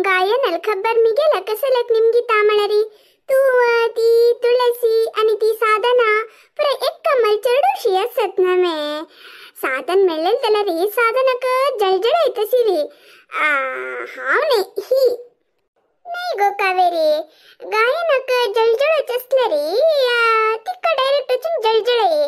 गायनल खबर मिगेला कसल्याक निमगी तामळरी तूं ती तुळसी आनी ती साधना पुराय एक कमल चेडूशी आसत नवे साधन मेळ्ळें जाल्यार साधनाक जळजळयत सिरी हांव न्ही ही नाही गो कावेरी गायनाक जळजळच असल्यारी तिका डायरेक्ट वचून जळजळय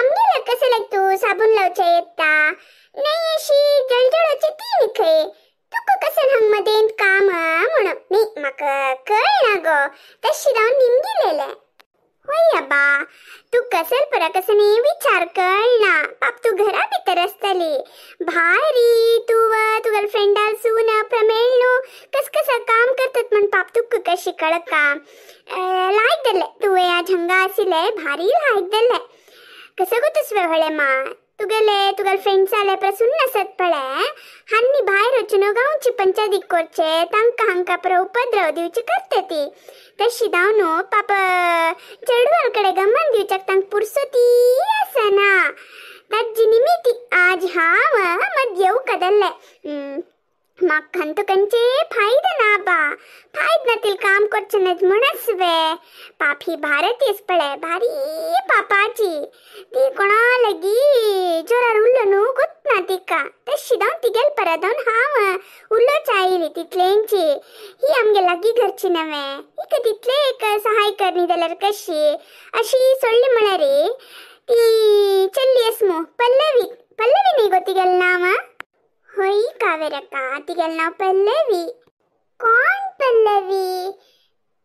आमगेला कसल्याक तूं साबून लावचे येता नाही अशी जळजळाची ती न्ही खंय तुका कसन हांग मदेंत काम म्हणून न्ही म्हाका कळना गो तशी रावन निमगिलेलें होय अब्बा तूं कसल परा कसं न्ही विचार कळना पाप तूं घरा भितर आसतली भायरी तूं तुगेल्या फ्रेंडाल सून प्रमेळ न्हू कस कसा काम करतात म्हण पाप तुका कशी कळका लायक जालें तुवें आज हांगा आशिल्लें भारी लायक जालें कसं गो तुसवें व्हळें मा तुगेले तुगेले फ्रेंड्स आले प्रसून नासत पळय हांनी भायर वचून गांवची पंचायतीक करचे तांकां हांकां पर उपद्रव दिवची करता ती तशी धांव न्हू पाप चेडवां कडेन गमन दिवच्याक तांकां पुरसोती आसना ताजी निमिती आज हांव मद येवंक जाल्लें म्हाका तुकांचे फायदा ना बा फायद ना तील काम करचें नात म्हणच वे पाप ही भारतीस पळय भारी पापाची ती कोणा लागी जोरार उरलो न्हू गोत ना तिका तशी धांव तिगेल परत धांवन हांव उलोवच आयली तितलेंची ही आमगे लागीं घरची नवे हिका तितलें एक सहाय करनी जाल्यार कशी अशी सोडली म्हळ्यार ती चल्ली आस मू पल्लवी पल्लवी न्ही गो तिगेलें नांव होय कावेरक्का तिगेलें नांव पल्लवी कोण पल्लवी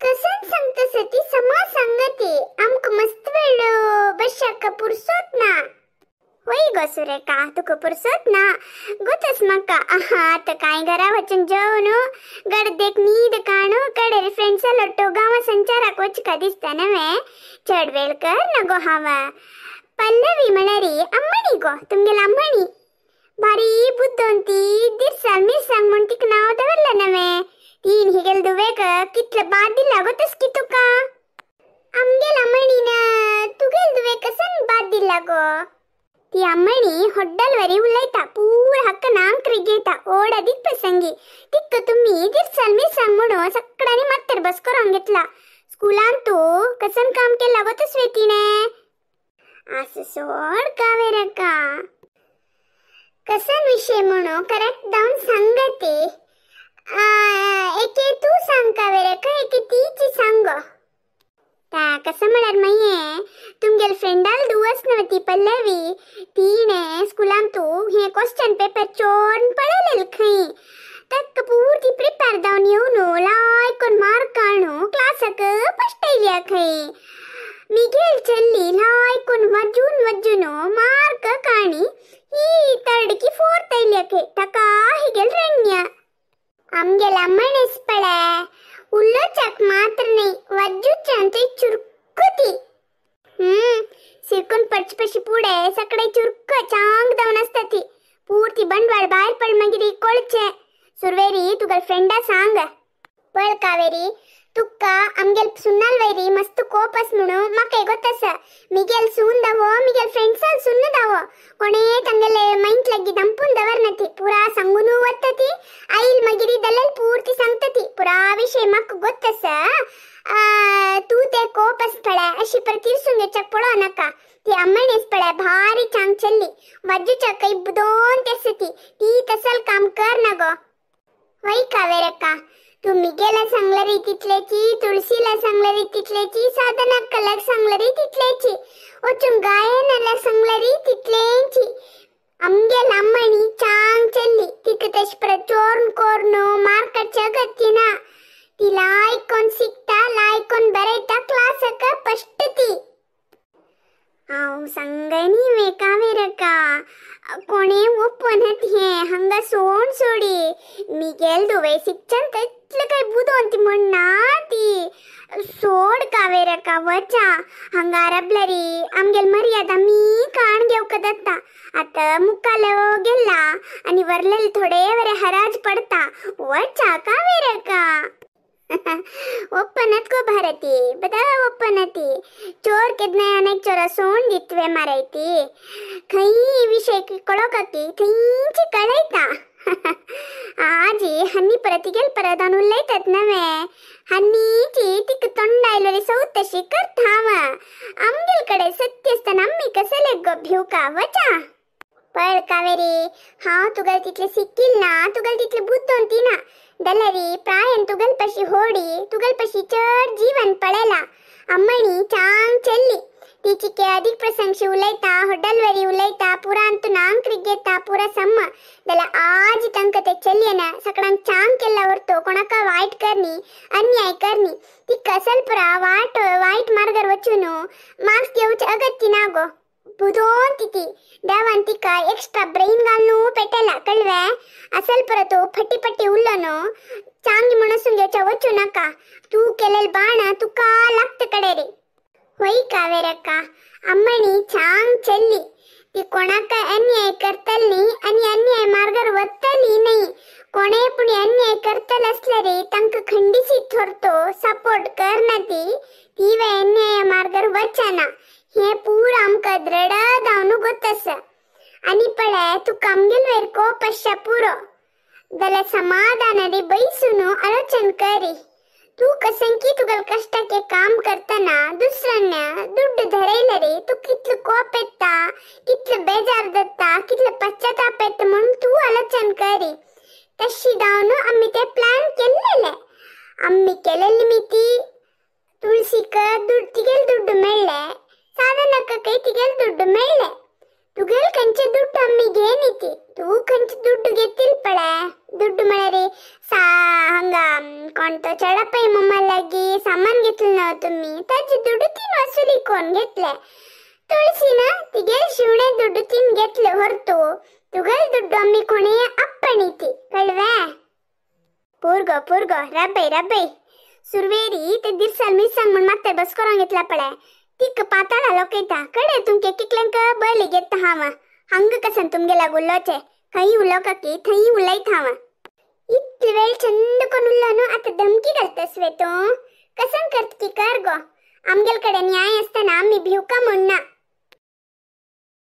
कसन सांगता सती समा सांगती आमकां मस्त वेळ बशाक पुरसोत ना होय गो सुरेखा तुका पुरसोत ना गोतस म्हाका आहा आतां कांय घरा वचून जेवन गर्देक न्हीद काणू कडेर फ्रेंड्सा लोट्टो गांवा संचाराक वचका दिसता नवे चड वेळ कर ना गो हांव पल्लवी म्हळ्यार अम्मणी गो तुमगेली अम्मणी भारी बुद्दोंती दिरसाल मिरसांग म्हूण तिका नांव दवरलें नवे तीन हिगेल दुवेक कितले बाद दिला गो तसकी तुका आमगेल अम्मणीन तुगेल दुवेक कसन बाद दिला गो ती अम्मणी होड्डल वरी उलयता पूर हक्क नांक रिगेता ओड अदीक प्रसंगी तिका तुमी दिरसाल मिरसांग म्हणून सगळ्यांनी मात्तर बस करून घेतला स्कुलान तूं कसन काम केला गो तसवे तिणें आसूं सोड कावेरक्का कसन विषय म्हणून करेक्ट जावन सांगते एके तूं सांग कावेरक्का एके तीची सांग गो ता कसं म्हळ्यार मागीर तुमगेले फ्रेंडाल दुवस न्हू ती पल्लवी तिणें स्कुलान तूं हें क्वेश्चन पेपर चोरून पळयलेलें खंय ताका पुर्ती प्रिपेर जावन येवन लायक करून मार्क हाडून क्लासाक फस्ट आयल्या खंय मिगेल चल्ली लायक करून वाजून वाजून मार्क काणी ही थर्ड की फोर्थ आयल्या खंय ताका हिगेल रण्य आमगेल्या अम्मणेस पळय उलोवच्याक मात्र न्ही वाजूच्यान थंय चुरकुती सिरकून पडचे पशी पुढे सगळे चुरक चांग जावन आसता ती पुर्ती बंडवाळ भायर पड मागीर कळचें सुरवेरी तुगेल्या फ्रेंडा सांग पळ कावेरी तुका आमगेल सुन्नाल वैरी मस्त कोप आस म्हणून म्हाका गोत आसा मिगेल सून दावो मिगेल फ्रेंड्साल सुन्न दावो कोणे तांगेले मायंट लागीं दंपून दवरना ती पुरा सांगून वता ती आईल मागीर दलेल पुर्ती सांगता ती पुरा विशय म्हाका गोत आसा तूं ते कोप आस पळय अशी परत तिरसून घेवच्याक पळोवं नाका ती अम्मणीस पळय भारी चांग चल्ली वाजूच्या कय दोन तेस ती ती तसल काम कर ना गो होय कावेरक्का तू मिगेला सांगलरी तितल्याची तुळशीला सांगलरी तितल्याची साधना कलाक सांगलरी तितल्याची वचून गायनाला सांगलरी तितल्यांची आमगेल अम्मणी चांग चल्ली तिका तशी परत चोरून कोरून मार्काच्या गती ना ती लायक शिकता लायक बरयता क्लासाक फस्ट ती हांव सांगय न्ही वे कावेरक्का कोणें ओपनत हें हांगा सोण सोडी मिगेल दुवे शिक्षण तितलें काय बुदोन ती म्हणना ती सोड कावेरक्का वचा हांगा राबल्यारी आमगेल मर्यादा मी काण घेवंक जाता आतां मुखाल गेला आनी वरलेले थोडे वरे हराज पडता वचा कावेरक्का ಒಪ್ಪನತ್ ಗೋ ಭಾರತಿ ಬದ ಒಪ್ಪನತಿ ಚೋರ್ ಕೆದ್ನ ಅನೇಕ ಚೋರ ಸೋನ್ ದಿತ್ವೆ ಮಾರೈತಿ ಖೈ ವಿಷಯ ಕೊಳಕಾಕಿ ಥೈಂಚಿ ಕಳೈತಾ. आजी हन्नी परत तिगेल परत उलयतात नवे हन्नीची तिक तोंडायलो सौतशी करता आमगेल कडे सत्य आसतना आम्मी कसले गो भिवका वचा. पळ कावेरी हांव तुगल तितले सिक्कील ना तुगल तितले बुद्धोन ती ना दलरी प्रायन तुगल पशी होडी तुगल पशी चड जीवन पळेला अम्मणी चांग चल्ली तिची के अधिक प्रसंगशी उलयता होडलवरी उलयता पुरान तू नांग घेता पुरा सम्म दला आज तंक ते चल्यन सकडांक चांग केला वरतो कोणाका वाईट करणी अन्याय करणी ती कसल पुरा वाट वाईट मार्गार वचून मार्क्स घेवचे अगत्य ना गो बुदोन तिती देवान तिका एक्स्ट्रा ब्रेन घालून पेटेला कळवे असल परत फटी फटी उल्लनो चांगी म्हणसून घेवच्या वचू नका तू केलेल बाण तुका लागत कडे रे. होय कावेरक्का अम्मणी चांग चल्ली ती कोणाका अन्याय करतली आणि अन्याय मार्गार वतली नाही कोणे पुणे अन्याय करतल असले रे तांका खंडिसी थोरतो सपोर्ट करना ती ती वे अन्याय मार्गार वचना हे पूरा आमकां दृढ जावन गोत आनी पळय तुका आमगेल वयर कोप आसच्या पुरो जाल्यार समाधान रे बैसून आलोचन करी. तू कसंकी तुगल कष्टाके काम करताना दुसऱ्यांना दुड्ड धरयले रे तू कितलो कोप येता कितलो बेजार जाता कितलो पश्चाताप येता म्हणून तू आलोचन करी. तशी जावन आमी ते प्लॅन केल्लेले आमी केलेली मिती तुळशीक तिगेल दुड्ड मेळ्ळे साधनाक तिगेल दुड्ड मेळ्ळे तुगेल खंयचे दुड्ड आमी घेन ती तू खंयचे दुड्ड घेतील पळय दुड्ड म्हळ्यार सा हांगा कोण तो चेडपय मम्मा लागी सामान घेतलं ना तुम्ही ताजे दुड्ड तीन वसुली कोण घेतले तुळशी ना तिगेल शिवणे दुड्ड तीन घेतले व्हरतो तुगेल दुड्ड आमी कोणे अप्पणी ती कळवे. पूरगो पूरगो रब्बय रब्बय सुरवेरी ते दिरसाल मिरसांग म्हण मात्तर बस करून घेतला पळय तिक पाताळा लोकयता कडे तुमके कितल्यांक बळी घेता हांव हांग कसन तुमगेला उलोवचे खंय उलोवका की थंय उलयता हांव इतले वेळ चंद कोण उरलो न्हू आतां धमकी घालतस वे तूं कसन करत की कर गो आमगेल कडे न्याय आसतना आमी भिवका म्हण ना.